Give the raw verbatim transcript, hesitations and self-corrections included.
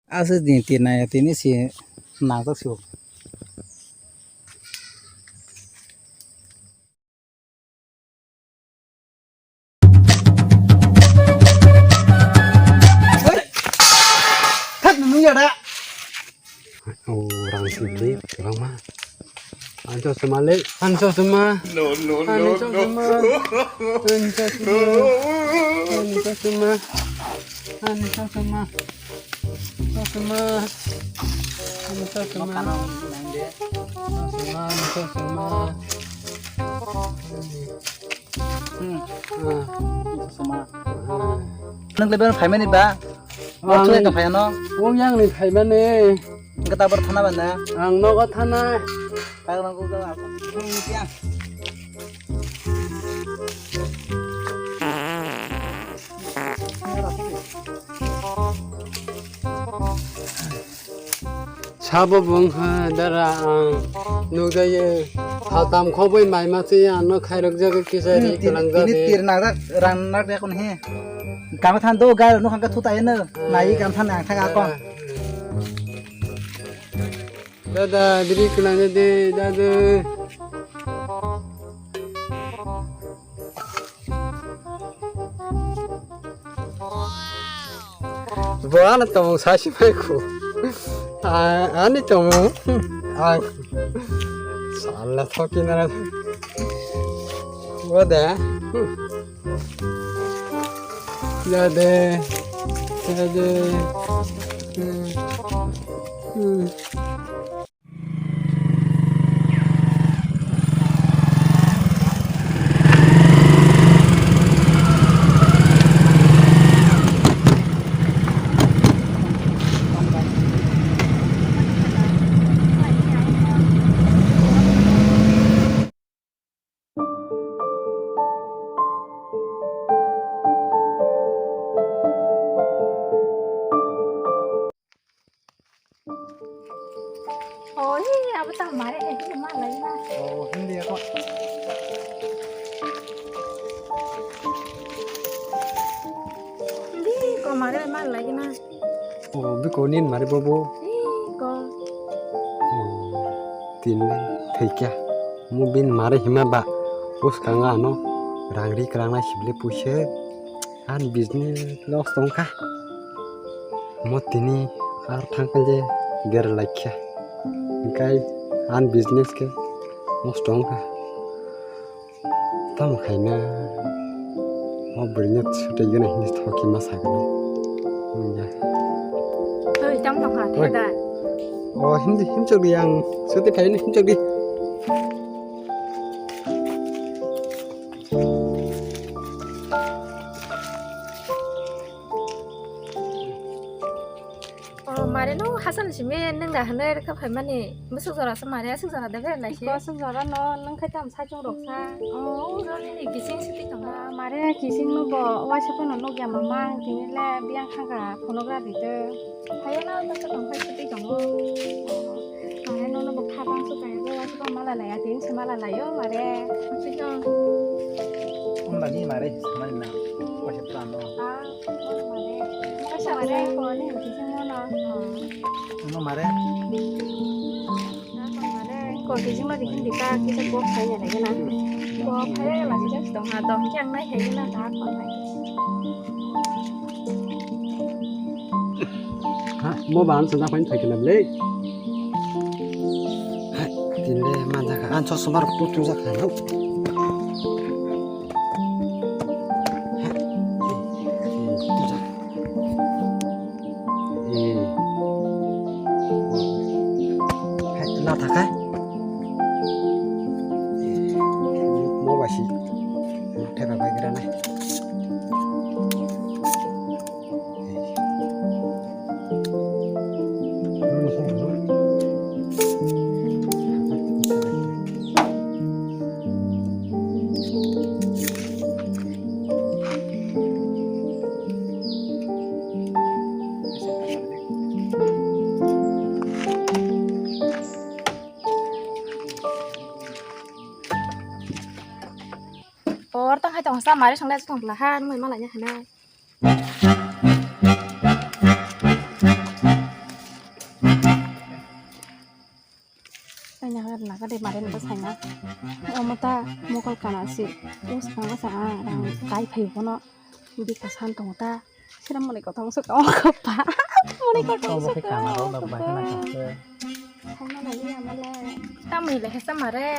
Aswk din tir nai tini si nangkuk si bo. Thak nung ya da. Oh, rang sibli, rang ma. Ancho sema le, ancho sema. No, no, no, ancho sema. Ancho sema. Ancho sema. Ancho sema. Ancho sema. Ancho sema. Ancho sema. Ancho sema. Hmm. Ah. Sema. Ah. Nang le ben phaimani ba? Ang, o thai ka phaiano. O yang ni phaimani. Engke tabor thana ba na? Ang nogo thana. Kag nang ko ga. Sabo bung ha dara ang nugjaye. Hatam khoboi mai ma se ano khairok jaga kisa ri. Hmm, tin-, tini tir nang rak, rang nak ya kon he. Kami than do gal nuk hangka thuta eno. Nai kam than ang thang akon. Dada, diri kunang dede, dada. Bo ano tongmung sasi mai khu. Ah, ani tongmung. Ah. Sala thoki nara. Bo de. Yade. Yade. Hmm. Hmm. Oh, iya, iya, betul, mare, eh, ini mah lagi, nah. Oh, hindi ako. Hindi, kok mare, mah lagi, nah. Oh, biko nin mare bobo. Ih, ko. Oh, tin thikya. Mo bin mare hima ba. Us kanga ano. Rang ri krang na sibli puise. An business loss tongkha. Mo tini ar thangkal je ger laikya. Engkai an business ke loss tongkha. Tamo khaina o bwrwino swtwi gwnang hinwi thoki ma sagwnai. Wngya. Oi, tamo tongkha, oi. Theda. O, hindi, himchok di ang swtwi khaina himchok di. O, mare no hasan simi nang da hwnwi rwkha phaimani. Bwswk jora se mare, aswk jora da berai lai se. Iko aswk jora no nang khai tam saichung rok sa. O, ro nini kising siti tongo. Ah, mare kising no bo waisa phano nukya mamang, tini le biyang thangkha phunukra di to. Phaiya no to tong khai siti tongo. Mare no no bo khabang su kaya bo waisa phano mala laya, tini se mala layo mare. Siti tong. Omla ni mare samani na. Waisa phano. Ah. Mare, ko ni hwnkhe se mono. Ano mare. Mare, ko hwnkhe se mono hwnkhe dika kisa kok phai ya lagi na. Kok phai ya lagi se tong ha, tong khe ang nai hai na ta ko nai. Ha, mo ban sa da phai thai kena le. Ha, tin le man ja kha, an chosma rok tu tu ja kha no. Hai, la thaka. Mo basi. Theka bai gra nai. Or tang hai tong sa mari song le tong la ha nung ma la nya hana. Naga de maren ba saina. Omo ta mokol kana si. Us kanga sa ang rang kai phai bono. Bika san tong ta. Sira moni kotong so kong ko pa. Moni kotong so kong ko pa. Sama lagi ya male. Tamni le hesa mare.